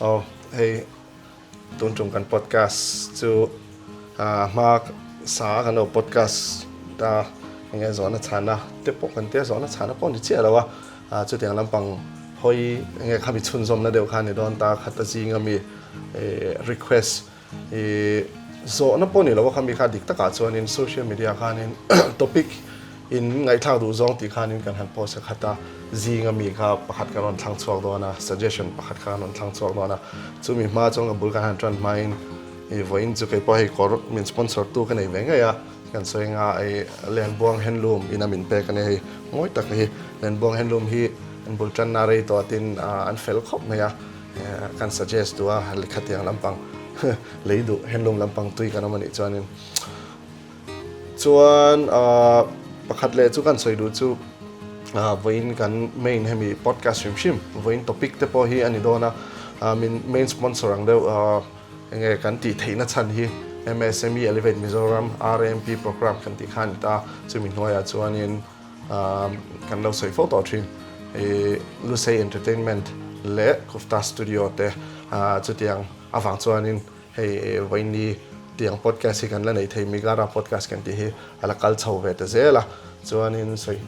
Aw hei tun tum kan podcast chu a hma sa kan lo podcast ta enge zawhna chhana te pawh kan tia zawhna chhana pawh ni chiah lo a ah chutiang lampang hawi enge khami chhunzawmna deuh kha a ni dawn ta khata zinga mi eh request Ih zawhna pawh ni lo a khami kha dik takah chuanin social media khanin topic in ngaihthlak duh zawng tih khanin kan han post a khat a, zinga mi kha pakhat kan rawn thlang chhuak dawn a, suggestion pakhat kha kan rawn thlang chhuak dawn a, chumi hma chuan ka bul kan han tan hmain ih vawiin chu kei pawh hei kawr min sponsor tu ka nei ve ngei a, kan sawi anga ih Lenbuang handloom ina min pek a nia hei mawi tak hi Lenbuang handloom hi an bul tanna rei tawh tin an fel khawp mai a. Kan suggest duh a, lehkhatiang lampang lei duh handloom lampang tui kan awm a nih chuanin chuan pakhat leh chu kan sawi duh chu vawiin kan main hemi podcast hrim hrim vawiin topic te pawh hi a ni dawn a min main sponsor ang deuh enge kan tih theihna chhan hi MSME Elevate Mizoram RAMP program kan tih kha a ni ta chumi hnuaiah chuanin Kan lo sawi fo tawh thin. I Lusei Entertainment leh Kufta Studio te chutiang avang chuanin hei vawiini tiang podcast hi kan la nei thei Migara podcast kan tih hi a la kal chho ve ta zel a chuanin sawi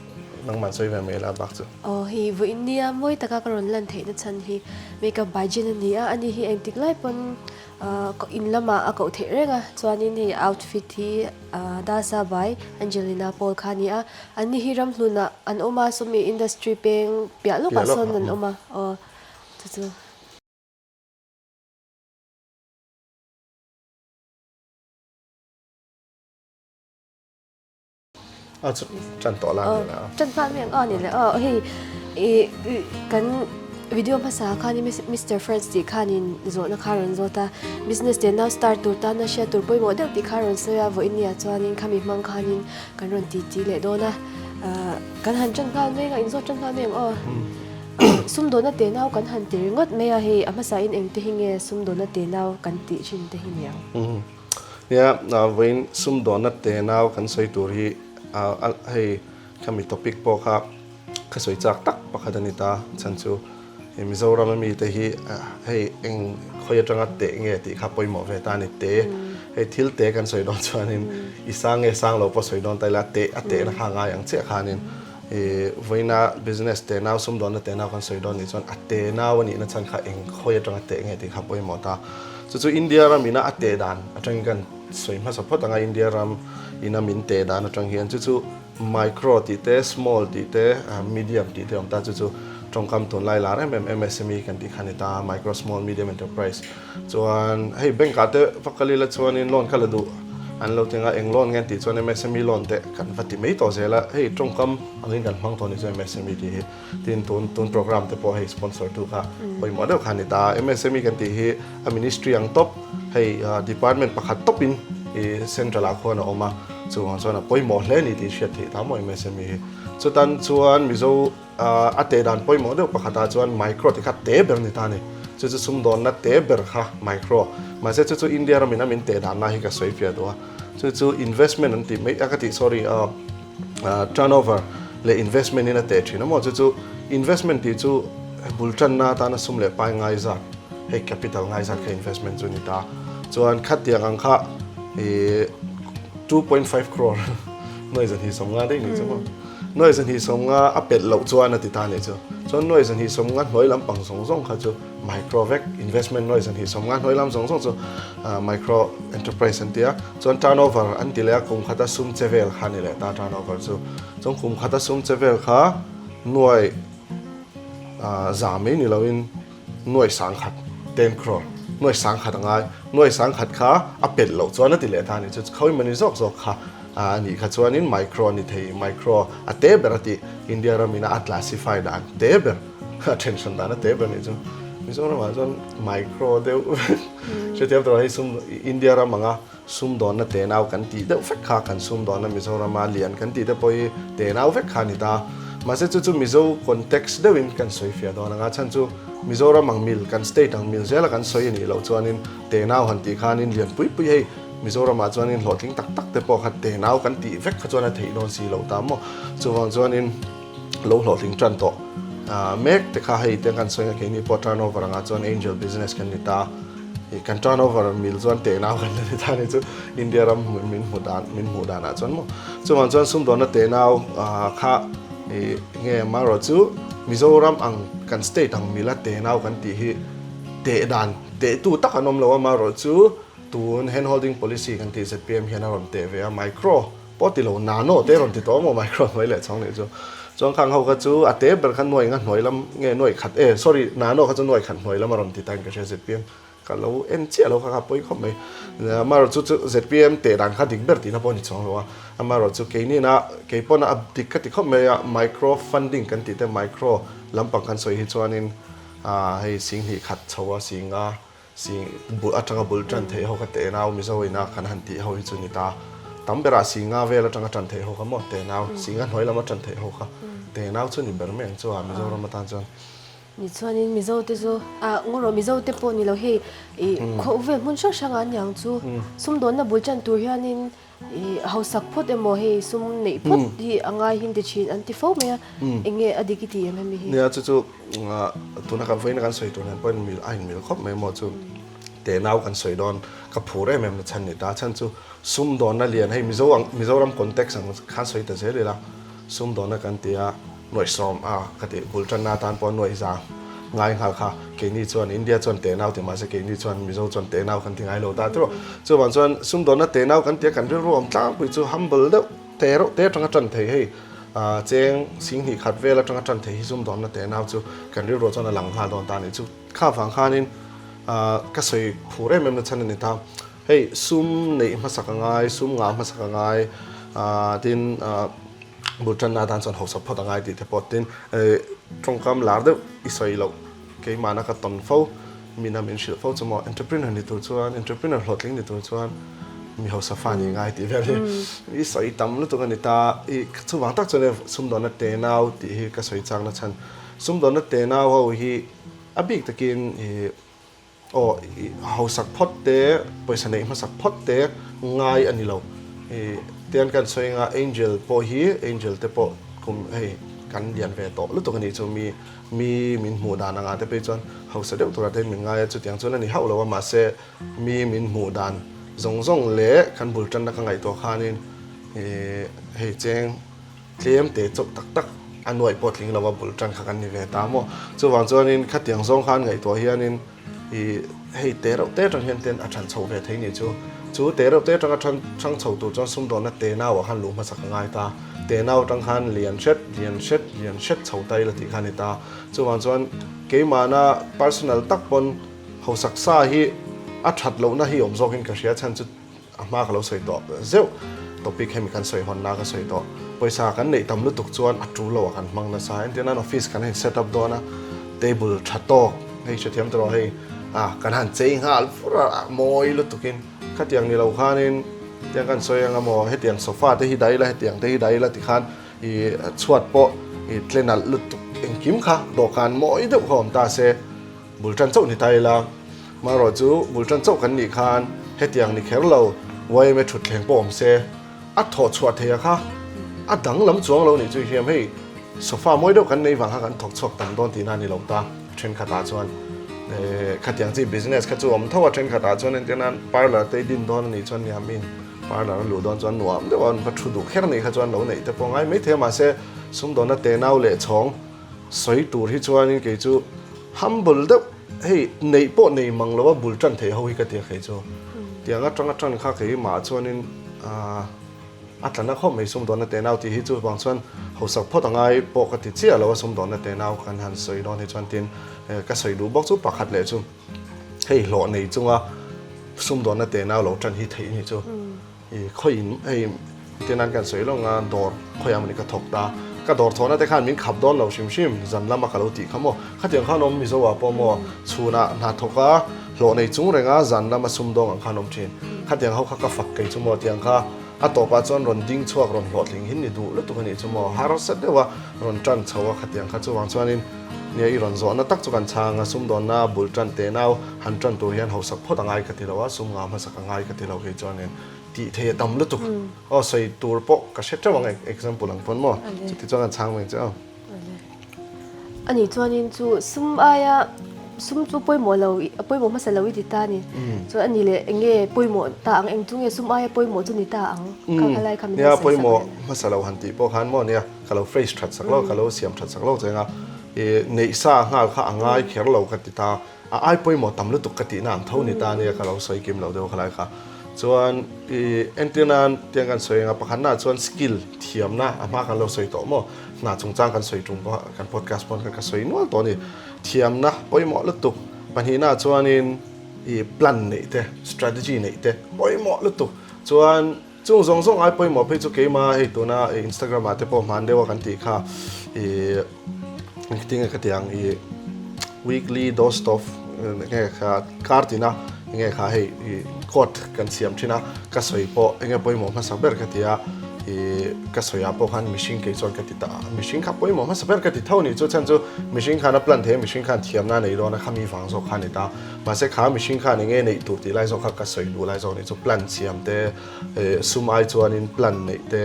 nangman sawi ve mai la bak chu. Aw hei vawiini a mawi taka ka rawn lan theihna chhan hi makeup by Jen a ni a, ani hi engtik lai pawn in lamah a koh theih reng a chuanin hei outfit hi Dasa by Angelina Paul kha a ni a, anni hi ramhlunah an awm a, sawmi industry peng piah lawkah sawn an awm a, aw chu chu. A chu tan tawh la ni le a. Tan nghal mai ang a ni le a, hei ih kan video hmasa khan Mister Friends tih khanin zawhna kha a rawn zawt a, business te nau start tur tana hriat tur pawimawh deuh tih kha a rawn sawi a, vawinia chuanin khami hmang khanin kan rawn ti ti leh dawn a, kan han tan nghal mai ang a, inzawt tan nghal mai ang aw. Sumdawna te nau kan han ti ringawt mai a, hei a hmasain engte hi nge sumdawna te nau kan tih thin te hi ni ang. Nia, vawiin sumdawnna tenau kan sawi tur hi hei khami topic pawh kha ka sawi chak tak pakhat a ni ta. Chhan chu hei Mizoram a mite hi hei eng khawi atanga teh nge tih kha pawimawh ve ta a ni te. Hei thil te kan sawi dawn chuanin i sang nge sang lo pawh sawi dawn ta ila teh a tehna kha a ngai ang chiah khanin I vawiina business tenau, sumdawnna tenau kan sawi dawn nih chuan a tenau a nihna chhan kha eng khawi atanga teh nge tih kha pawimawh ta. Chu chu India ram ina a teh dan atangin kan sawi hmasa phawt ang a, India ram ina min teh dan atang hian chu chu micro tih te, small tih te, medium tih te a awm ta. Chu chu tawngkam tunlai lar em em MSME kan tih kha a ni ta, micro, small, medium enterprise. Chuan hei bank ah te va kal ila chuanin loan kha la duh an lo ti anga eng loan nge an tih chuan MSME loan te kan va ti mai tawh zel a, hei tawngkam angin kan hmang tawh ni chu MSME tih hi tin tun tun program te pawh hei sponsor tu kha pawimawh deuh kha a ni ta a, MSME kan tih hi a ministry ang tawp hei department pakhat tawpin ih central ah khuan a awm a chuvang chuan a pawimawh hle a ni tih hriat theih ta maw MSME hi chutan chuan Mizo A teh dan pawimawh deuh pakhatah chuan micro ti kha te ber ni ta a ni. Chu chu sumdawnna te ber kha micro. Mahse chu chu India ramin a min teh danna hi ka sawi fiah duh a. Chu chu investment an tih mai a ka tih sorry turnover leh investment in a teh thin a maw. Chu chu investment tih chu bul tanna atana sum leh pai ngai zat hei capital ngai zat kha investment chu a ni ta. Chuan khatiang ang kha ih 2.5 crore nuai zahnih 50 daih ni chu maw. Nuai 250 a pelh loh chuan a ti ta nih chu. Chuan nuai 250 hnuai lampang zawng zawng kha chu micro vek, investment nuai 250 hnuai lam zawng zawng chu micro enterprise an ti a. Chuan turnover an ti leh a, kum khata sum che vel kha a ni leh ta turnover chu. Chuan kum khata sum che vel kha nuai za mai ni loin, Nuai 10,000, 10 crore, nuai 10,000 a ngai. Nuai 10,000 kha a pelh loh chuan a ti leh ta a nih chu. Khawi mani zawk zawk kha a nih kha chuanin micro a ni thei. Micro a te ber a tih India ramina a classify dan te ber, a then hran dan a te ber a nih chu. Mizoramah chuan micro deuh vek. Hrethiam tawh hei sum India ram anga Sumdawnna tenau kan tih deuh vek kha kan sumdawnna Mizorama lian kan tih te pawh hi tenau vek kha a ni ta. Mahse chu chu Mizo context deuhin kan sawi fiah dawn anga chhan chu Mizoram ang mil kan state ang mil zela kan sawi a nih loh chuanin tenau han tih khanin lian pui pui hei Mizoramah chuanin hlawhtling tak tak te pawh kha tenau kan tih vek kha chuan a theih dawn si lo ta maw. Chuvang chuanin lo hlawhtling tan tawh. mek te kha hei tiang kan sawi ang a keini pawh turnover angah chuan angel business kan ni ta ih kan turnover mil chuan tenau kan la ni ta ni chu India ram min hmu dan min hmuh danah chuan maw chuvang chuan sumdawnna tenau kha ih nge amaherawh chu Mizoram ang kan state ang mila tenau kan tih hi teh dan teh tu tak an awm lo a amaherawh chu tun hand holding policy kan tih zpm hian a rawn teh ve a micro Pawh ti lo, nano te rawn ti tawh maw micro hnuai leh chhawng nih chu. Chuan khang ho kha chu a te ber kha nuai nga hnuai lam nge nuai khat e sorry nano kha chu nuai khat hnuai lam a rawn ti ta in ka hria zpm ka lo en chiah lo kha kha pawi khawp mai. Amaherawh chu chu zpm teh dan kha dik ber tihna pawh a ni chuang lo a, amaherawh chu keinin a kei pawn a dik ka ti khawp mai a micro funding kan tih te micro lampang kan sawi hi chuanin hei singhnih khat chho a singa Sing bul atanga bul tan theih ho kha tenau Mizo ina kan han tih ho hi chu ni ta. Tam berah singa vel atanga tan theih ho kha maw tenau, singa hnuai lama tan theih ho kha tenau chu ni ber mai ang chu a Mizoram atan chuan. Ni chuanin Mizo te chu ah ngaw rawh Mizo te pawh ni lo hei ih khaw vel hmun hrang hrang ah aniang chu sumdawnna bul tan tur hianin ih hausak phawt emaw hei sum neih phawt hi a ngai hin ti thin an ti fo mai a eng nge a dik i ti em hemi hi? Nia chu chu tuna kan vawiina kan sawi tur nen pawhin mil a inmil khawp mai maw chu tenau kan sawi dawn ka phur em em na chhan ni ta chhan chu sumdawnna lian hei Mizo ang Mizoram context ang khan sawi ta zel ila sumdawnna kan ti a Nuaihsawm a ka tih bul tanna atan pawh nuaihza ngai nghal kha keini chuan India chuan tenau ti mahse keini chuan Mizo chuan tenau kan ti ngai lo ta tiraw. Chuvang chuan sumdawnna tenau kan tia kan rilru awm tlangpui chu humble deuh te reuh te atanga tan thei hei cheng singhnih khat vel atanga tan thei hi sumdawnna tenau chu kan rilruah chuan a lang nghal dawn ta a nih chu. Kha vang khanin ka sawi phur em em na chhan a ni ta. Hei sum neih hmasak a ngai, sum ngah hmasak a ngai tin Bul tanna atan chuan hausa phawt a ngai tih te pawh tin tawngkam lar deuh i sawi loh keimahna ka tawn fo mina min hrilh fo chu maw entrepreneur ni tur chuan entrepreneur hlawhtling ni tur chuan mi hausa fa ni ngai tih vel hi i sawi tam lutuk a ni ta i chuvang tak chuan sumdawnna tenau tih hi ka sawi chakna chhan sumdawnna tenau ho hi a bik takin i Aw, i hausak phawt te, pawisa neih hmasak phawt te ngai a ni lo. I tian kan sawi anga Angel pawh hi, Angel te pawh kum hei kan lian ve tawh lutuk a nih chu mi mi min hmuh dan anga te phei chuan hausa deuh tura te min ngai a, chutiang chuan a ni hauh lo a, mahse mi min hmuh dan zawng zawng leh kan bul tanna ka ngaihtuah khanin i hei cheng Tlem te chauh tak tak a nuaih pawh tling lova bul tan kha kan ni ve ta maw. Chuvang chuanin khatiang zawng khan ngaihtuah hianin ih hei te reuh te atang hian ten a than chho ve thei ni chu. Chu te reuh te atanga than thang chho tur chuan sumdawnna te nau ah khan luh hmasak a ngai ta. Te nau atang khan lian hret lian hret lian hret chho ta ila tih kha a ni ta. Chuvang chuan keimahna personal tak pawn hausak sa hi a that lohna hi awm zawkin ka hria chhan chu A hma ka lo sawi tawh zeuh topic hemi kan sawi hawnna ka sawi tawh. Pawisa kan neih tam lutuk chuan a tul lo a kan hmang nasa. Entir nan office kan han set up dawn a, table tha tawk hei hrethiam tawh rawh hei ah kan han chei nghal fur a, mawi lutukin khatiang ni lo khanin tiang kan sawi anga maw hetiang sofa te hi dah ila hetiang te hi dah ila tikhan ih chhuat pawh ih tle nalh lutuk engkim kha dawhkan mawi deuh kha awm ta se. Bul tan chauh ni ta ila, marawh chu bul tan chauh kan nih khan hetiang ni kher lo yma thutthleng pawh awm se, a thawh chhuah thei a kha a danglam chuang lo nih chu i hriam hei sofa mawi deuh kan nei vang kha kan thawk chhuak tam dawn tihna a ni lo ta thenkhatah chuan khatiang chi business kha chu awm tho a thenkhatah chuan entir nan parlour te i din dawn a nih chuan nia min parlour a luh dawn chuan nuam deuh a an va thu duh kher a nih kha chuan lo neih te pawh ngai maithei a mahse sumdawnna tenau leh chhawng Sawi tur hi chuanin kei chu humble deuh hei neih pawh nei mang lo a bul tan theih ho hi ka ti a kei chu. Tiang atanga tan kha kei mah chuanin a tla na khawp mai sumdawnna tenau tih hi chu vang chuan hausak phawt a ngai pawh ka ti chiah lo a sumdawnna tenau kan han sawi dawn hi chuan tin ka sawi duh bawk chu pakhat leh chu hei hlawh nei chunga sumdawnna tenau lo tan hi theih ni chu. I khawiin hei tin an kan sawi lawng a, dawr khawiah mawni ka thawk ta. Ka dawr thawhna te khan min khap dawn lo hrim hrim, zan lama ka lo tih kha maw. Khatiang khan awm Mizo ah pawh maw, chhunah hna thawk a, hlawh nei chung reng a, zan lama sumdawng ang khan awm thin. Khatiang ho kha ka fak kei chu maw, tiang kha a tawpah chuan rawn ding chhuak rawn hlawhtling hin ni duh lutuk a nih chu maw, harsa deuh a rawn tan chho a khatiang kha chuvang chuanin nia i rawn zawhna tak chu kan chhang a, sumdawnna bul tan tenau han tan tur hian hausak phawt a ngai ka ti lo a, sum ngah hmasak a ngai ka ti lo kei chuanin. Tih thei a tam lutuk. Aw sawi tur pawh ka hre teuh ang example ang pawn maw. Chuti chuan kan chhang mai che aw. A nih chuanin chu sum aia sum chu pawimawh lo a pawimawh hmasa lo i ti ta a ni. Chuan a nih leh eng nge pawimawh ta ang, eng chu nge sum aia pawimawh chu ni ta ang kha kha lai kha min Nia pawimawh hmasa lo han tih pawh khan maw nia ka lo phrase that sak lo, ka lo siam that sak lo cheng a, i neih sa nghal kha a ngai kher lo ka ti ta. A ai pawimawh tam lutuk ka tihna ang tho ni ta nia ka lo sawi kim lo deuh khalai kha. Chuan i entir nan tiang kan sawi anga pakhatnaah chuan skill thiamna a hma kan lo sawi tawh maw? Hna chungchang kan sawi tum pawh kan podcast pawn khan ka sawi nual tawh a ni. Thiamna pawimawh lutuk pahnihnaah chuanin i plan neih te strategy neih te pawimawh lutuk chuan Chung zawng zawng ai pawimawh phei chu keima hei tuna Instagram ah te pawh hman deuh a kan tih kha ih engtin nge ka tih ang ih weekly dose of enge kha kar tina enge kha hei ih quote kan siam thin a ka sawi pawh enge pawimawh hmasa ber ka ti a ih ka sawi ah pawh khan mihring kei chuan ka ti ta a mihring kha pawimawh hmasa ber ka ti tho ni chu chhan chu mihring khan a plan thei a mihring khan thiamna a nei dawn a khami vang zawk kha a ni ta. Mahse kha mihring khan enge neih tur tih lai zawk kha ka sawi duh lai zawk nih chu plan siam te sum ai chuanin plan neih te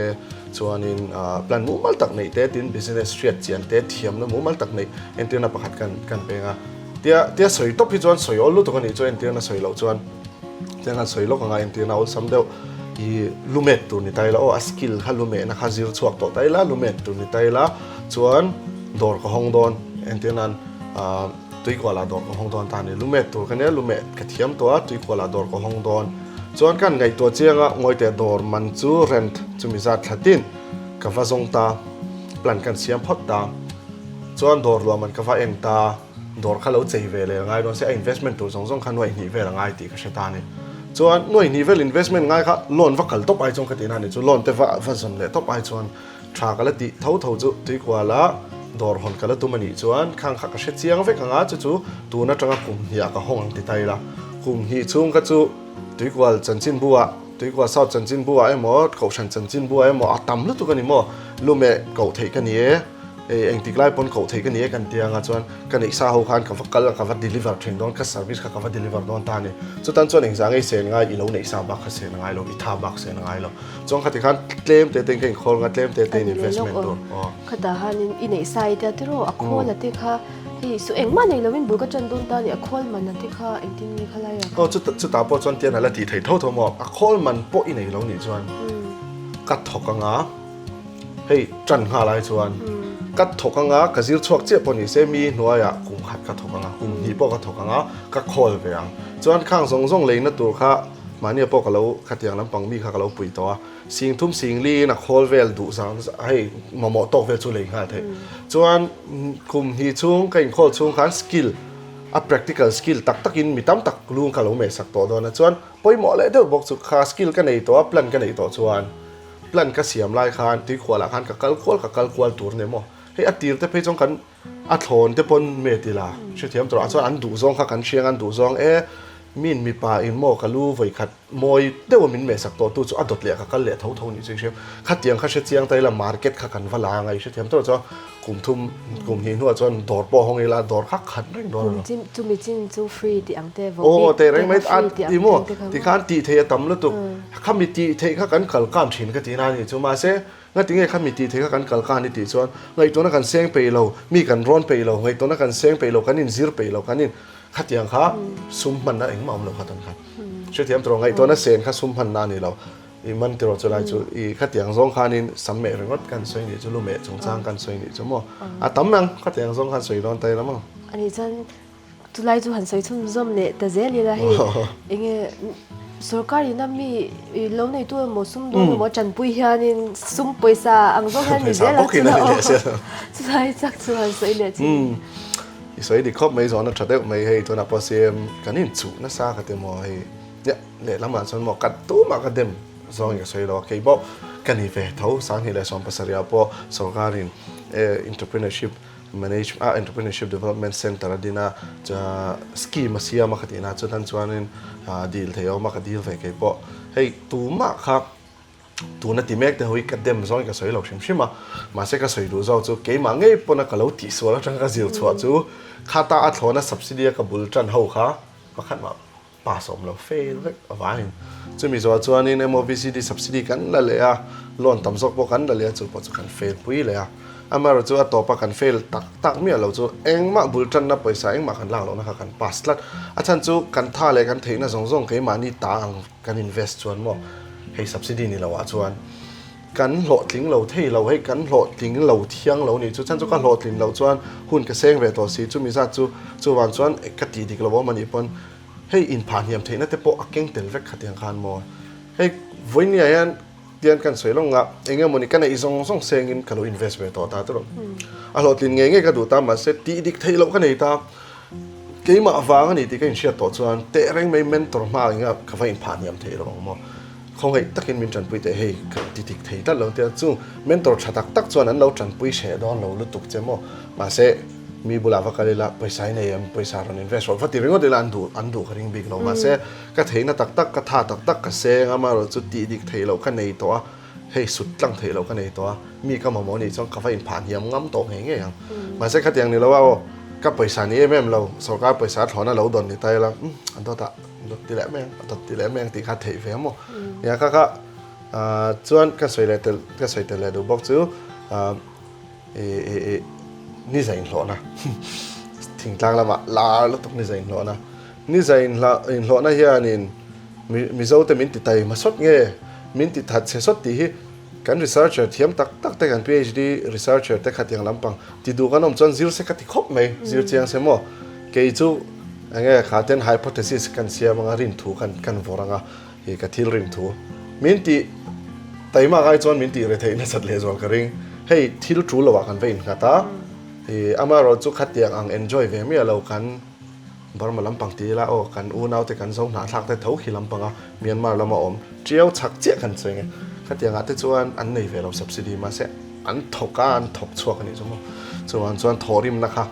chuanin plan mumal tak neih te tin business hriat chian te thiamna mumal tak neih entirna pakhat kan kan peng a. Tia tia sawi tawp hi chuan sawi awl lutuk a nih chu entirna sawi loh chuan tiang khan sawi lawk anga entirna awlsam deuh i lumet tur ni ta ila aw a skill kha lumehna kha zir chhuak tawh ta ila lumet tur ni ta ila chuan dawr ka hawng dawn entirnan Tuikualah dawr ka hawng dawn ta a ni. Lumet tur ka nia, lumet ka thiam tawh a, tuikualah dawr ka hawng dawn. Chuan kan ngaihtuah chiang a, ngawite dawr man chu rent chumi zat thla tin ka va zawng ta, plan kan siam phawt ta. Chuan dawr luah man ka va en ta, dawr kha lo chei ve leh a ngai dawn sia, a investment tur zawng zawng kha nuaih hnih vel a ngai tih ka hre ta a ni. Chuan nuaih hnih vel investment ngai kha loan va kal tawp ai chuan ka tihna a ni chu, loan te va va zawn leh tawp ai chuan. Tha ka la tih tho tho chu tuikuala dawr hawn ka la tum a nih chuan khang kha ka hre chiang vek ang a, chu chu tun atanga kum hniah ka hawng ang ti ta ila. Kum hnih chhung kha chu tuikual chanchinbu ah, tuikual south chanchinbu ah emaw, kohhran chanchinbu ah emaw a tam lutuk a ni maw, lumeh koh theih ka ni e, engtik lai pawn koh theih ka ni e kan ti anga chuan ka neih sa ho khan ka va kal a, ka va deliver thin dawn, ka service kha ka va deliver dawn ta a ni. Chutan chuan engzah ngei sen ngai i lo neih sa bak kha sen a ngai lo, i tha bak sen a ngai lo. Chuan khati khan tlem te tein ka inkhawl nga tlem te tein investment tur. Aw. Khatah hanin i neih sa i tia tiraw a khawl a te kha hei su engmah nei lovin bul ka ṭan dawn ta a ni a khawl man a te kha engtin nge kha lai a kha. Aw chutah pawh chuan tian a la tih theih tho tho maw a khawl man pawh i nei lo nih chuan ka thawk anga hei ṭan nghal ai chuan ka thawk anga ka zir chhuak chiah pawh ni se mi hnuaiah kum khat ka thawk anga kum hnih pawh ka thawk anga ka khawl ve ang chuan khang zawng zawng leina tur kha Mahnia pawh ka lo khatiang lampang mi kha ka lo pui tawh a, sing thum sing li in a khawl vel duh zang hei mamawh tawk vel chu lei nghal theih. Chuan kum hnih chhung ka inkhawl chhung khan skill a practical skill tak tak in mi tam tak lung ka lo meh sak tawh dawn a, chuan pawimawh leh deuh bawk chu kha skill ka nei tawh a plan ka neih tawh chuan plan ka siam lai khan tuikhual ah khan ka kal kual ka kal kual tur nia maw hei a tir te phei chuan kan A thlawn te pawn met ila hrethiam tawh ah chuan an duh zawng kha kan hriang an duh zawng e min mipa in maw ka lu vawikhat mawi deuh a min mehsak tawh tu chu a dawt leh ka kal leh tho tho nih chu i hriam khatiang kha hre chiang ta ila market kha kan va la anga i hrethiam tawh chuan kum thum kum hnih hnuah chuan dawr pawh hawng ila dawr kha khat reng dawn alo chumi chin chu free tih ang te voh bik te kha free tih ang te kha tikhan tih theih a tam lutuk khami tih theih kha kan kal kan thin ka tih na nih chu mahse Ngati nge kha mi tih theih kha kan kal khan i tih chuan ngaihtuahna kan seng peih lo, mi kan rawn peih lo, ngaihtuahna kan seng peih lo, kan inzir peih lo, kan in khatiang kha sum hmanna engmah awm lo kha tan khan. Hrethiam tawh ngaihtuahna sen kha sum hmanna a ni lo. I man tiraw chulai chu i khatiang zawng khanin sam meh ringawt kan sawi nih chu, lu meh chungchang kan sawi nih chu maw. A tam ang khatiang zawng khan sawi dawn ta ila maw. Ani chuan Chulai chu han sawi chhunzawm leh ta zel ila hei enge sorkar ina mi lo neitu emaw sum dawn emaw tanpui hianin sum pawisa ang zawng hian ni zel a chulai chak chu han sawi leh chin. I sawi dik khawp mai zawhna tha deuh mai hei tunah pawh CM kan inchuh nasa ka ti maw hei lehlamah chuan maw ka tumah ka dem zawngin ka sawi lo a kei pawh ka ni ve tho 2017 ah pawh sorkarin entrepreneurship Manage a Entrepreneurship Development Centre a din a, scheme a siam a ka tihna chuan chuanin dil thei a awm a, ka dil ve kei pawh. Hei tumah kha tuna ti mek te ho hi ka dem zawngin ka sawi lo hrim hrim a, mahse ka sawi duh zawk chu keimah ngei pawna ka lo tihsual atanga ka zir chhuah chu khata a thlawna subsidy a ka bul tan ho kha pakhat mah pass awm lo fail vek avangin chumi zawh chuanin MOVCD subsidy kan la leh a, loan tam zawk pawh kan la leh a, chu pawh chu kan fail pui leh a. Amaherawh chu a tawpa kan fail tak tak miah lo chu engmah bul tanna pawisa engmah kan lak lohna kha kan pass tlat. A chhan chu kan tha leh kan theihna zawng zawng keimahni ta ang kan invest chuan maw hei subsidy ni loah chuan kan hlawhtling lo thei lo, hei kan hlawhtling lo thiang lo nih chu chhan chu ka hlawhtlin loh chuan hun ka seng ve tawh si chumi zat chu chuvang chuan ka tih dik lo awm a nih pawn hei inphah hniam theihna te pawh a keng tel vek khatiang khan maw hei vawinia hian Tian kan sawi lawng a, eng emawni ka neih zawng zawng sengin ka lo invest ve tawh ta tawh. A hlawhtlin ngei ngei ka duh ta mahse tih dik theih loh ka nei ta. Keimah vang a ni tih ka inhriat tawh chuan tehreng mai mentor hma enga ka va inphah hniam theih lo ang maw. Khawngaih takin min tanpui teh hei ka ti dik thei tlat lo tia chung mentor tha tak tak chuan an lo tanpui hreh dawn lo lutuk che maw. Mahse mi bulah va kal ila pawisa i nei em pawisa rawn invest rawh va ti ringawt ila an duh an duh ka ring bik lo mahse Ka theihna tak tak, ka tha tak tak ka seng a, amaherawh chu tih dik theih loh ka nei tawh a, hei sut tlang theih loh ka nei tawh a, mi ka mamawh anih chuan ka va inphah hniam ngam tawh ngei ngei ang. Mahse khatiang ni lo a aw, ka pawisa ni em em lo, sorkar pawisa thlawhna lo dawn ni ta ila, umm a dawt ah dawt ti leh mai ang, a dawt ti leh mai ang tih kha theih ve maw. Nia kha kha chuan ka sawi leh tel, ka sawi tel leh duh bawk chu ih ni za inhlawhna thingtlang lamah lar lutuk ni za inhlawhna. Ni za inhlawhna hianin Mizote min ti taima sawt nge, min ti that chhe sawt tih hi kan researcher thiam tak tak te, kan PhD researcher te khatiang lampang ti duh kan awm chuan zir se ka ti khawp mai, zir chiang se maw? Kei chu enge kha ten hypothesis kan siam anga rinthu kan kan vawrh anga hi ka thil rinthu min ti taima ngai chuan min tih retheih nasat lehzual ka ring. Hei thil tul lovah kan va innghat a, amaherawhchu chu khatiang ang enjoy ve miah lo kan. Burma lampang ti ila aw kan unaute kan zo hnahthlak te tho khi lampanga Myanmar lama awm tiau chhak chiah kan cheng e. Khatiangah te chuan an nei ve lo subsidy mahse an thawk a an thawk chhuak a nih chu maw. Chuvang chuan thawhrimna kha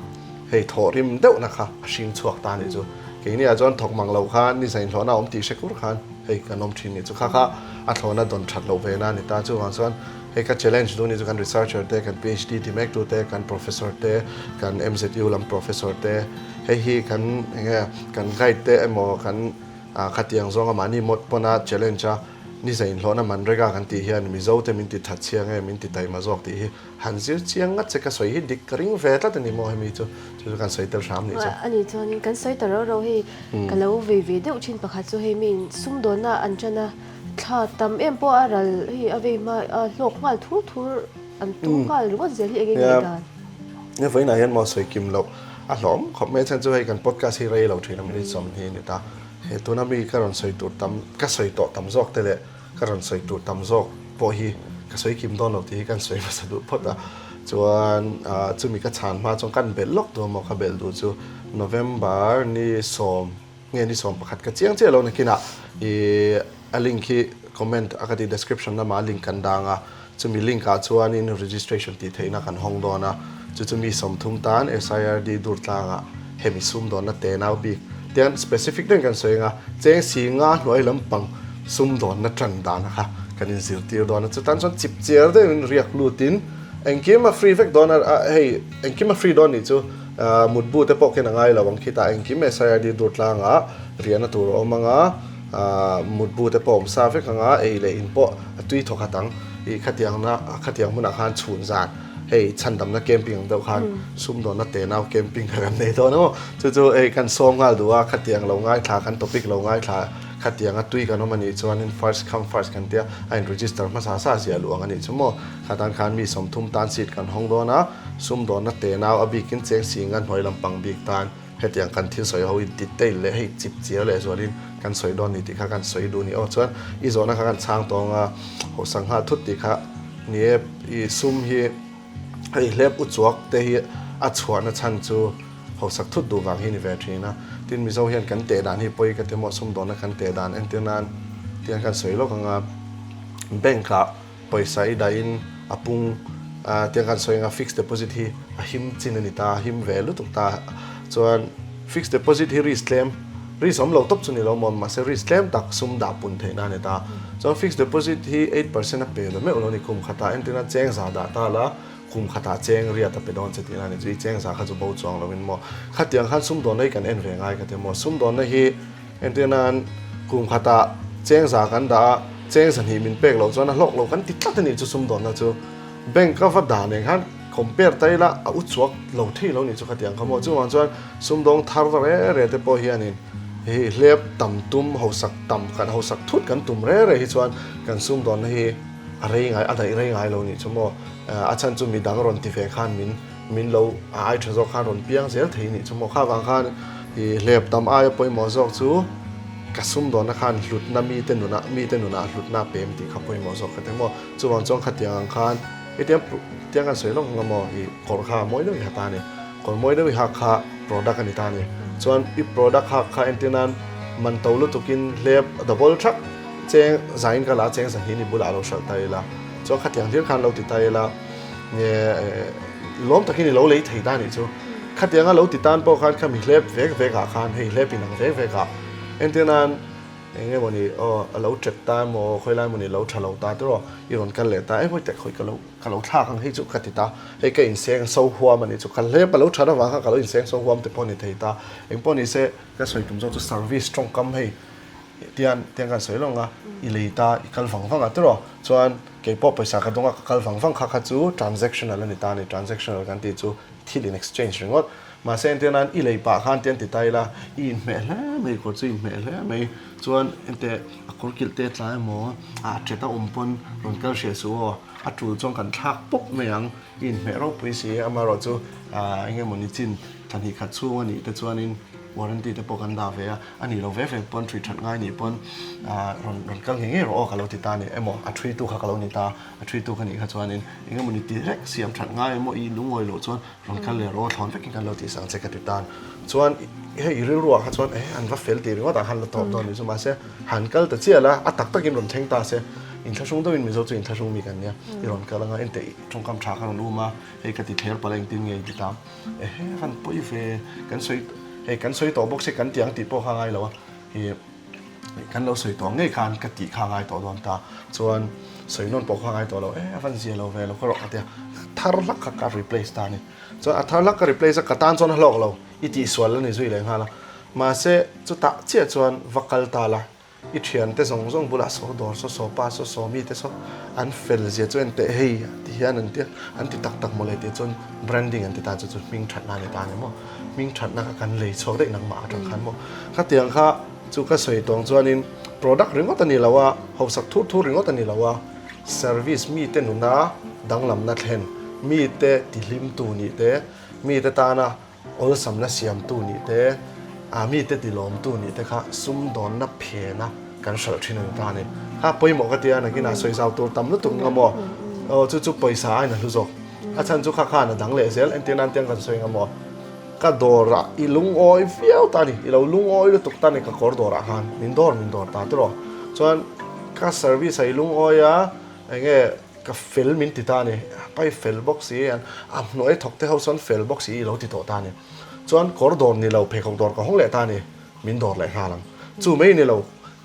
hei thawhrim deuhna kha a hring chhuak ta a nih chu. Keini ah chuan thawk mang lo khan ni zainhlawhna a awm tih hre kur khan hei kan awm thin nih chu kha kha a thlawhna dawn that loh ve na a ni ta. Chuvang chuan hei ka challenge duh nih chu kan researcher te kan PhD ti mek tu te kan professor te kan MZU lam professor te Hei hi kan enge kan guide te emaw kan khatiang zawnga mahni mawt pawna challenge a ni zainhlawhna man rega kan tih hian Mizo te min ti that chiang nge min ti taima zawk tih hi han zir chiang ngat che ka sawi hi dik ka ring ve tlat a ni maw hemi chu chu chu kan sawi tel hram nih chu. A nih chuanin kan sawi ta rau rau hei ka lo vei ve deuh thin pakhat chu hei miin sumdawnna an tan a thla tam em pawh a ral hei a vei hma a hlawk nghal thur thur an tum nghal ringawt zel hi eng nge ngaihdan. Nia vawiinah hian maw sawi kim loh A hlawm khawp mai chuan chu hei kan podcast hi rei lo thin a minute 20 a ni ta. He tuna mi ka rawn sawi tur tam ka sawi tawh tam zawk te leh ka rawn sawi tur tam zawk pawh hi ka sawi kim dawn lo tih hi kan sawi hmasa duh phawt a. Chuan chumi ka chhan hma chuan kan belh lawk duh a maw ka belh duh chu November ni sawm Nge ni 11 ka chiang chiah lo nakinah ih a link hi comment a ka tih description lamah a link kan dang a, chumi link ah chuanin registration tih theihna kan hawng dawn a, chu chu mi 30 tan SIRD dur tlangah hemi sumdawnna tenau bik tian specific deuhin kan sawi anga cheng si nga hnuai lampang sumdawnna tan dana kha kan inzirtir dawn a, chutan chuan chip chiar deuhin riak lutin engkim a free vek dawn a, hei engkim a free dawn nih chu. Mutbu te pawh khian a ngai lo ang khitah engkim SIRD dur tlangah riahna tur a awm ang a, mutbu te pawh a awm sa vek ang a, ei leh in pawh a tui thawk hat ang. Ih khatiangna khatiang hmunah khan chhun zan hei chhandamna camping ang deuh khan sumdawnna tenau camping kha kan nei dawn a maw. Chu chu hei kan sawm nghal duh a, khatiang lo ngaithla kan topic lo ngaithla khatianga tui kan awm a nih chuanin first come first kan tia a in register hmasa sa ziah luh ang a nih chu maw. Khatan khan mi 30 tan seat kan hawng dawn a. Sumdawnna tenau a bikin cheng singa hnuai lampang bik tan hetiang kan thil sawi ho hi detail leh hei chip chiar leh zualin kan sawi dawn ni tih kha kan sawi duh ni aw. Chuan i zawhna kha kan chhang tawng a, haw sangha thut tih kha ni e, i sum hi hei hlep uchuak te hi a chhuahna chhan chu hausak thut duh vang hi ni ve thin a. Tin Mizo hian kan teh dan hi pawi ka ti maw sumdawnna kan teh dan entir nan tiang kan sawi lawk ang a, bank ah Pawisa i dahin a pung a tiang khan sawi anga fixed deposit hi a him chin a ni ta, a him ve lutuk ta. Chuan fixed deposit hi risk tlem, risk awm lo tawp chu ni lo maw, mahse risk tlem tak sum dah pun theihna a ni ta. Chuan fixed deposit hi 8% a pe lo meuh lo a ni kum khatah, entirna cheng za dah ta la kum khatah cheng riat a pe dawn che tihna a ni chu, i cheng za kha chu bo chuang lovin maw. Khatiang khan sumdawnna hi kan en ve ngai ka ti maw, sumdawnna hi. Entir nan kum khatah cheng za kan dah a, cheng zahnih min pek loh chuan a hlawk lo kan ti tlat a nih chu sumdawnna chu. Bank a va dah nen khan compare ta ila a u chhuak lo thei lo nih chu khatiang kha maw. Chuvang chuan sumdawng thar re re te pawh hianin hei hlep tam tum hausak tam kan hausak thut kan tum re re hi chuan kan sumdawnna hi a rei ngai a daih rei ngai lo nih chu maw. A chhan chu midang rawn ti ve khan min min lo a ai tha zawk khan rawn piang zel thei nih chu maw. Kha vang khan ih hlep tam aia pawimawh zawk chu ka sumdawnna khan hlutna mite nunah mite nunah hlutna a pem tih kha pawimawh zawk ka ti maw. Chuvang chuan khatiang ang khan hetiang tiang kan sawi lawk ang maw ih kawr kha mawi deuh i ha ta a ni. Kawr mawi deuh i hak kha product a ni ta a ni. Chuan i product hak kha entir nan man to lutukin hlep double thak cheng zain ka la cheng zahnih ni bulah lo hralh ta ila. Chuan khatiang hlir khan lo ti ta ila nge lawm takin i lo lei thei ta a nih chu. Khatianga lo ti tan pawh khan khami hlep vek vek ah khan hei hlep inang vek vek ah entir nan Eng nge mawni aw a lo ṭet ta emaw khawi lai mawni lo ṭha lo ta tiraw i rawn kal leh ta e hawi teh khawi ka lo ka lo thlak ang hei chu ka ti ta hei ka inseng so huam a nih chu ka hlep a lo ṭhat avang kha ka lo inseng so huam te pawh a ni thei ta eng pawh ni se ka sawi tum zawk chu service tawngkam hei tian tiang kan sawi lawng a i lei ta i kal vang vang a tiraw chuan kei pawh pawisa ka dawng a ka kal vang vang kha kha chu transactional a ni ta a ni transactional kan tih chu thil in exchange ringawt. Mahse entir nan i lei pah khan tian ti ta ila, i inhmeh hle mai, kawr chu i inhmeh hle mai. Chuan enteh a kawr kilh te tlai emaw a ṭet a awm pawn rawn kal hreh suh aw, a ṭul chuan kan thlak pawp mai ang, i inhmeh ropui si. Amaherawh chu eng emaw ni chin thla hnih khat chhung a nih te chuanin warranty te pawh kan dah ve a, a nih lo ve ve pawn ṭhui ṭhat ngai nih pawn rawn rawn kal ngei ngei rawh aw ka lo ti ta a ni. Emaw a ṭhuitu kha ka lo ni ta, a ṭhuitu ka nih kha chuanin eng emaw ni ti rek siam ṭhat ngai emaw i lungawi loh chuan Rawn kal leh rawh thlawn vekin kan lo tih sang che ka ti tan. Chuan hei i rilruah kha chuan eh an va fel tih ringawt ah khan la tawp dawn nih chu mahse han kal ta chiah la a tak takin rawn thleng ta se inthlahrung deuhin Mizo chu inthlahrung mi kan nia i rawn kal anga enteh i tawngkam tha kha rawn um a hei ka ti thler palh a engtin nge i ti ta ehe van pawi ve kan sawi hei kan sawi tawh bawk se kan tiang tih pawh kha ngai lo a i Kan lo sawi tawh ngei khan ka tih kha ngai tawh dawn ta. Chuan sawi nawn pawh kha ngai tawh lo, e a van zia lo ve lo ka rawh ka ti a, thar hlak kha ka replace ta a ni. Chuan a thar hlak ka replace a, ka tan chuan a hlawk lo, i tihsual a ni zui leh nghal a. Mahse chutah chiah chuan va kal ta la, i thiante zawng zawng bulah saw dawr saw saw pa saw saw mite saw an fel zia chu en teh hei ti hian an ti a, an ti tak tak mawle tih chuan branding an ti ta chu chu hming thatna a ni ta a ni maw. Hming thatna kha kan lei chhuak daih nangmah atang khan maw. Khatiang kha chu ka sawi tawng chuanin product ringawt a ni lo a, hausak thur thur ringawt a ni lo a, service mite nuna danglamna thlen, mite tihlimtu nih te, mite tana awlsamna siamtu nih te, ah mite tilawmtu nih te kha sumdawnna phena kan hralh thin a ni ta a ni. Kha pawimawh ka tia nakinah sawi zau tur tam lutuk nga maw? Aw chu chu pawisa aiin a hlu zawk. A chhan chu kha khan a dang leh zel entir nan tiang kan sawi nga maw? Ka dawrah i lungawi viau ta a ni, i lo lungawi lutuk ta a ni ka kawr dawrah khan min dawr min dawr ta tiraw. Chuan ka service ah i lungawi a, eng nge ka fel min ti ta a ni, pai fel bawk si a hnuai thawk te ho sawn fel bawk si i lo ti tawh ta a ni. Chuan kawr dawr ni lo pheikhawk dawr ka hawng leh ta a ni, min dawr leh nghal ang. Chu mai ni lo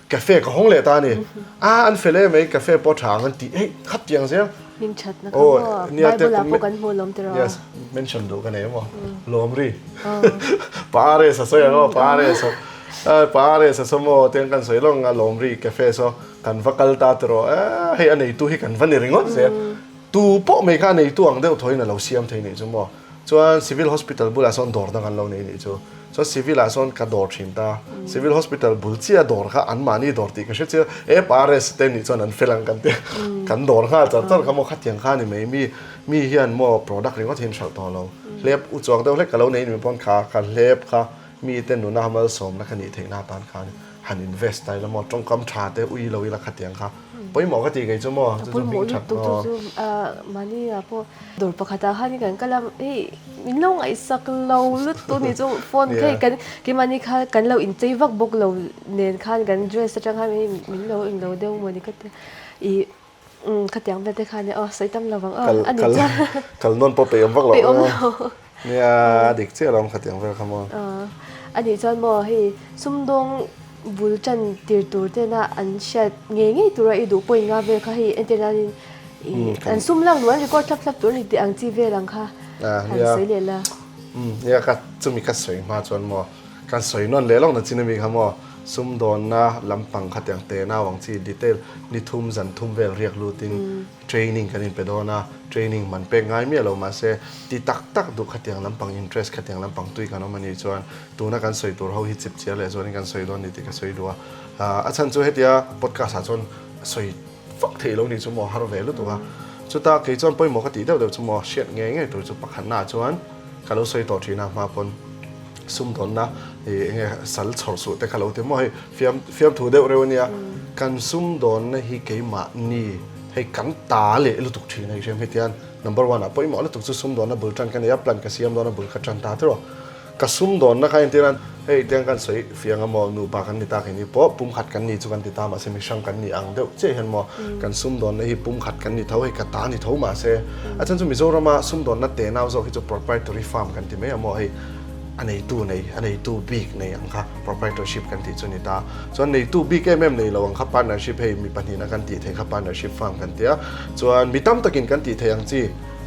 Cafe ka hawng leh ta a ni. A an fel em mai cafe pawh tha ang an ti hei khat tiang zel. Hming thatna kha maw Bible ah pawh kan hmu lawm tiraw. Yes mention duh ka nei maw lawmri Paris a sawi ang aw Paris a Paris a saw maw tiang kan sawi lawng a lawmri cafe saw kan va kal ta tiraw e hei a neitu hi kan va ni ringawt zel tu pawh mai kha a neitu ang deuh thawiin a lo siam thei nih chu maw. Chuan Civil Hospital bulah sawn dawr dang an lo nei nih chu. Chuan Civil ah sawn ka dawr thin ta. Civil Hospital bul chiah dawr kha an mahni dawr tih ka hre chiah. E pa RS te nih chuan an fel ang kan ti. Kan dawr nghal char char kha maw khatiang kha ni mai. Mi mi hian maw product ringawt hi an hralh tawh lo. Hlep u chuang deuh hlek ka lo nei ni pawn kha ka hlep kha mite nuna malsawmna ka nih theihna atan khan han invest ta ila maw tawngkam tha te ui lo ila khatiang kha pawimawh ka tih kei chu maw chu chu hming that maw. Chu chu mahni ah pawh dawr pakhat ah khan kan kal a hei min lo ngaihsak lo lutuk ni chu phone kha hei kan keimahni kha kan lo inchei vak bawk lo nen khan kan dress atang khan min lo englo deuh maw ni ka ti ih Umm khatiang vel te khan e aw sawi tam lo vang aw a ni chuan kal nawn pawh peih awm vak lo peih awm lo nia a dik chiah lo khatiang vel kha maw a nih chuan maw hei sumdawng bul tan tir tur tena an hriat ngei ngei tura i duh point nga vel kha hei entir nanin an sum lak luh an record thlap thlap tur a ni tih ang chi vel ang kha han sawi leh la nia ka chumi ka sawi hma chuan maw kan sawi nawn leh lawk na chin ami kha maw. Sumdawnna lampang khatiang tenau ang chi detail ni thum zan thum vel riak lutin training kan inpe dawn a, training man pek ngai miah lo mahse ti tak tak duh khatiang lampang interest khatiang lampang tui kan awm a nih chuan tuna kan sawi tur ho hi chip chiar leh zualin kan sawi dawn ni tih ka sawi duh a. A chhan chu hetia podcast ah chuan sawi fak theih lo nih chu maw har ve lutuk a. Chuta kei chuan pawimawh ka tih deuh deuh chu maw hriat ngei ngei tur chu pakhatna ah chuan ka lo sawi tawh thin a hma pawn sumdawnna ih enge sal chhawr suh te kha lo ti maw hei fiam fiamthu deuh reuh a nia. Kan sumdawnna hi keimahni hei kan ta leh lutuk thin a hriam hetiang number one ah pawimawh lutuk chu sumdawnna bul tan ka nei a plan ka siam dawn a bul ka tan ta tiraw. Ka sumdawnna kha entir a, hei tiang kan sawi fiang a maw, nupa kan ni tak hi ni pawh pumkhat kan ni chu kan ti ta mahse mihrang kan ni ang deuh chiah hian maw kan sumdawnna hi pumkhat kan ni tho hei ka ta ni tho mahse a chhan chu Mizorama sumdawnna tenau zawk hi chu proprietary farm kan ti mai a maw hei a neitu nei a neitu bik nei ang kha proprietorship kan tih chu ni ta chuan neitu bik em em nei lo ang kha partnership hei mi pahnihna kan tih theih kha partnership farm kan ti a chuan mi tam takin kan tih theih ang chi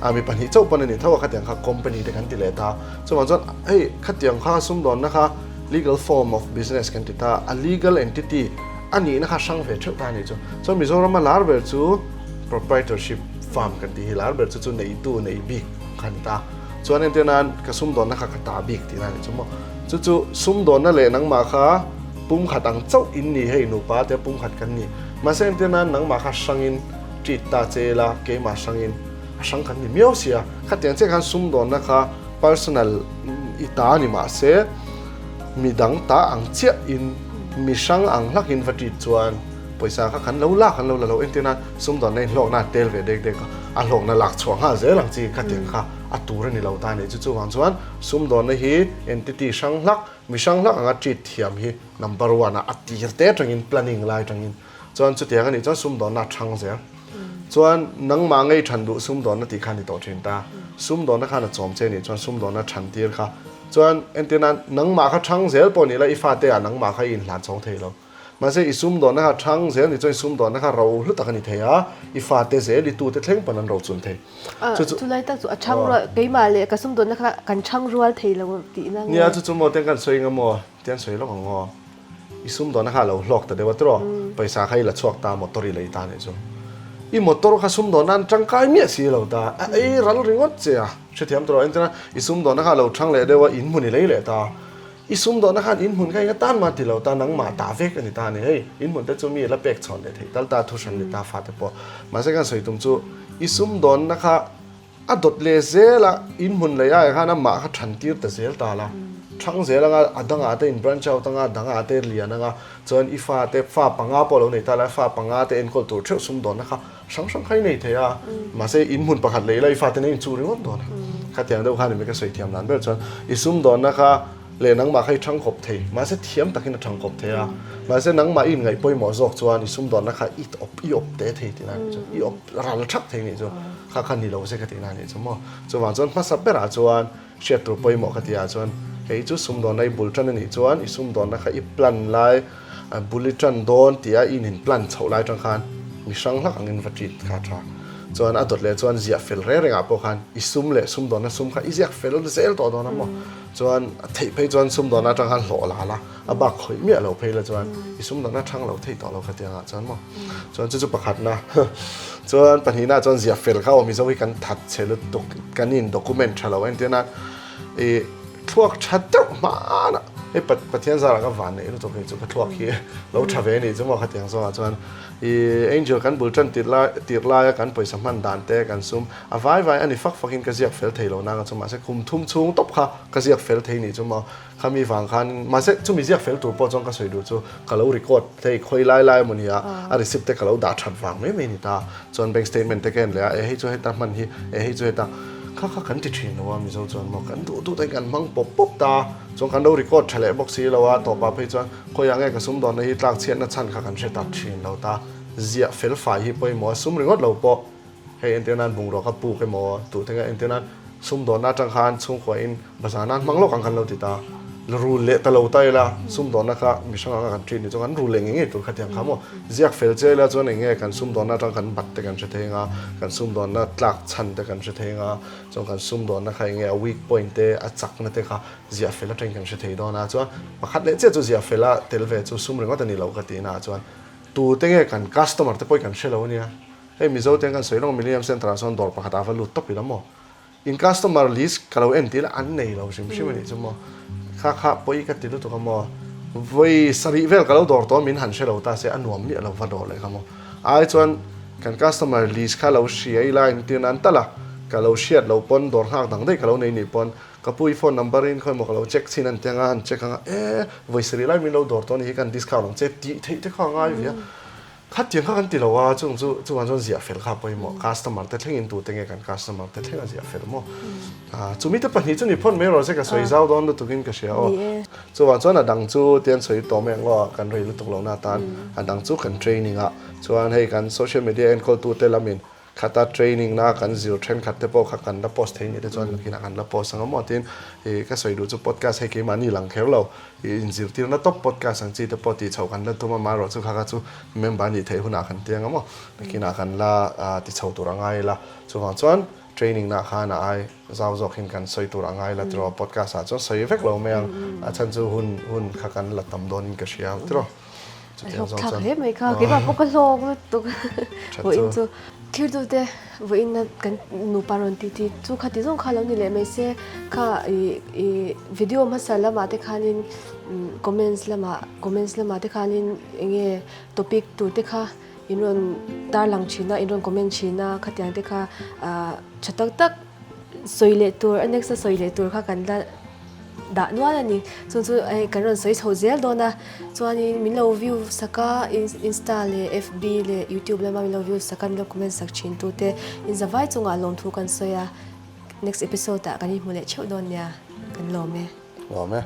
a mi pahnih chauh pawn a ni tho a khatiang kha company te kan ti leh ta. Chuvang chuan hei khatiang kha sumdawnna kha legal form of business kan ti ta, a legal entity a nihna kha hrang ve theuh ta a nih chu. Chuan Mizorama lar ber chu proprietorship firm kan tih hi lar ber chu chu neitu nei bik kha a ni ta. Chuan entir nan ka sumdawnna kha ka ta bik tihna a nih chu maw. Chu chu sumdawnna leh nangmah kha pumkhat ang chauh in ni hei nupa te pumkhat kan ni. Mahse entir nan nangmah kha hrangin treat ta che ila keimah hrangin A hrang kan ni miau sia. Khatiang chiah khan sumdawnna kha personal i ta ni mahse midang ta ang chiah in mi hrang ang hlak in va treat chuan pawisa kha kan lo lak an lo la lo entir nan sumdawnna in hlawkna a tel ve dek dek a, a hlawkna lak chhuah nghal zel ang chi khatiang kha a tur a ni lo ta a nih chu. Chuvang chuan sumdawnna hi entity hrang hlak mi hrang hlak anga treat thiam hi number one a a tir te atangin planning lai atangin Chuan chutiang a nih chuan sumdawnna a thang zel. Chuan nangmah ngei than duh sumdawnna tih kha a ni tawh thin ta. Sumdawnna khan a chawm che a nih chuan sumdawnna than tir kha. Chuan entir nan nangmah kha thang zel pawh ni la i fate ah nangmah kha i inhlan chhawng thei lo. Mahse i sumdawnna kha thang zel nih chuan i sumdawnna kha ro hlu tak a ni thei a, i fate zel i tute thleng pawn an ro chun thei. Chu chu Chulai tak chu a thang rual keimah leh ka sumdawnna kha kan thang rual thei lo tihna nge? Nia chu chu maw tiang kan sawi eng emaw tiang sawi lawk ang aw. I sumdawnna kha a lo hlawk ta deuh a tiraw? Pawisa kha i la chhuak ta motor i lei ta nih chu. I motor kha sumdawnna an tangkai miah si lo ta, a ei ral ringawt che a. Hrethiam tiraw? Engtin a, i sumdawnna kha a lo thang leh deuh a, in hmun i lei leh ta. I sumdawnna khan in hmun kha eng atan mah ti lo ta, nangmah ta vek a ni ta a ni. Hei, in hmun te chu mi la pek chhawn leh theih tal ta, thu hran ni ta fate pawh. Mahse kan sawi tum chu, i sumdawnna kha A dawt leh zel a, in hmun lei aiah khan amah kha than tir ta zel ta la. Thang zel anga a dangah te in branch out anga, a dangah te lian anga, chuan i fa te, fa panga pawh lo nei ta la, fa panga te enkawl tur theuh sumdawnna kha hrang hrang kha i nei thei a. Mahse in hmun pakhat lei la i fate nen in chu ringawt dawn a. Khatiang deuh khan i ka sawi thiam dan ber chuan i sumdawnna kha leh nangmah kha i thang kawp thei, mahse thiam takin a thang kawp thei a. Mahse nangmah i inngaih pawimawh zawk chuan i sumdawnna kha i awp i awp te thei tihna a nih chu, i awp ral thak thei nih chu. Kha kha ni lo se ka tihna a nih chu maw. Chuvang chuan hmasa berah chuan hriat tur pawimawh ka tihah chuan hei chu sumdawnna i bul tan a nih chuan i sumdawnna kha i plan lai bul i tan dawn tia i in plan chhoh lai atang khan mi hrang hlak angin va treat kha a tha. Chuan a dawt leh chuan ziah fel reng rengah pawh khan i sum leh sumdawnna sum kha i ziak fel zel tawh dawn a maw. Chuan a theih phei chuan sumdawnna atang khan hlawh la la a bak khawih miah lo phei la chuan i sumdawnna thang lo thei tawh lo kha tiangah chuan maw. Chuan chu chu pakhatna chuan pahnihna chuan ziah fel kha aw Mizo hi kan that chhe lutuk kan in document tha lo entir nan i thluak tha deuh hmanah hei Pathian zarah ka van neih lutuk hei chu ka thluak hi lo tha ve anih chu maw khatiang zawngah chuan i angel kan bul tan tirh lai tirh laia kan pawisa hman dan te kan sum a vai vai a ni fak fakin ka ziak fel thei lo nanga chu mahse kum thum chhung tawp kha ka ziak fel thei nih chu maw. Khami vang khan mahse chumi ziak fel tur pawh chuan ka sawi duh chu ka lo record hei khawi lai lai emaw nia a receipt te ka lo dah that vang mai mai a ni ta. Chuan bank statement te ka en leh a e hei chu heta hman hi e hei chu heta kha kha kan ti thin lo a Mizo chuan maw kan duh duh te kan hmang pawp pawp ta chuan kan lo record tha leh bawk si lo a tawpah phei chuan khawiah nge ka sumdawnna hi tlak chhiatna chhan kha kan hre tak thin lo ta. Ziah fel fai hi pawimawh a sum ringawt lo pawh. Hei entir nan bungrua kha puk emaw tute nge entir nan sumdawnna atang khan chhungkua in bazar nan hmang lawk ang kan lo ti ta. Rul leh ta lo ta ila, sumdawnna kha mihring anga kan treat ni chuan kan rul leh ngei ngei tur kha tiang kha maw? Ziak fel che ila chuan eng nge kan sumdawnna atang kan bat te kan hre thei anga, kan sumdawnna tlak chhan te kan hre thei anga, chuan kan sumdawnna kha eng nge a weak point te, a chakna te kha ziah fel atangin kan hre thei dawn a. Chuan pakhat leh chiah chu ziah fela tel ve chu sum ringawt a ni lo ka tihna ah chuan tute nge kan customer te pawh hi kan hre lo ania. Hei Mizo te an kan sawi reng a, Millennium Centre ah sawn dawr pakhat ah va lut tawp ila maw? In customer list ka lo en tih lah an nei lo hrim hrim a nih chu maw. Kha kha pawi ka ti lutuk a maw. Vawi sarih vel ka lo dawr tawh a min han hre lo ta se a nuam miah lo va dawr leh kha maw. Ai chuan kan customer list kha lo hria ila engtir nan tal a, ka lo hriat loh pawn dawr nghak dang daih ka lo nei nih pawn ka pu i phone number in khawimaw ka lo check chhin an ti anga an check anga e vawi sarih lai min lo dawr tawh a nih hi kan discount ang che tih theih te kha a ngai ve a. Khatiang kha kan ti lo a, chung chu chuvang chuan ziah fel kha a pawimawh. Customer te thlengin tute nge kan customer te thleng a ziah fel maw? Chumi te pahnih chu ni phawt mai rawh se ka sawi zau dawn lutukin ka hria aw. Chuvang chuan a dang chu tian sawi tawh mai ang aw, kan rei lutuk lohna atan a dang chu kan training a, chuan hei kan social media enkawltute lamin Khata training na kan zir thenkhat te pawh kha kan la post thei nih te chuan nakinah kan la post ang a maw tiin ih ka sawi duh chu podcast hei keimahni lang kher lo ih inzirtirna tawp podcast ang chi te pawh tih chhoh kan la tum a amaherawh chu kha kha chu member nih theih hunah kan ti ang a maw nakinah kan la ti chho tur a ngai ila chuvang chuan training nah khan a ai zau zawk hin kan sawi tur a ngai ila tiraw podcast ah chuan sawi vek lo mai ang a chhan chu hun hun kha kan la tam dawn in ka hria ang tiraw. A hlawk thlak hle mai kha, keimah pawh ka hlawk lutuk vawiin chu. Thirtute vawiin a kan nupa rawn ti ti chu khati zawng kha lo ni leh mai se, kha ih ih video hmasa lamah te khanin comments lamah comments lamah te khanin eng nge topic tur te kha in rawn tarlang thin a, in rawn comment thin a, khatiang te kha ah tha tak tak sawi leh tur a next a sawi leh tur kha kan la. dah nual a ni. Chung chu hei kan rawn sawi chho zel dawn a, chuanin min lo view sak a, insta leh fb leh youtube lama min lo view sak a, min lo comment sak thin tu te inzavai chungah lawmthu kan sawi a, next episode ah kan inhmu leh theuh dawn nia, kan lawm e. Lawm e.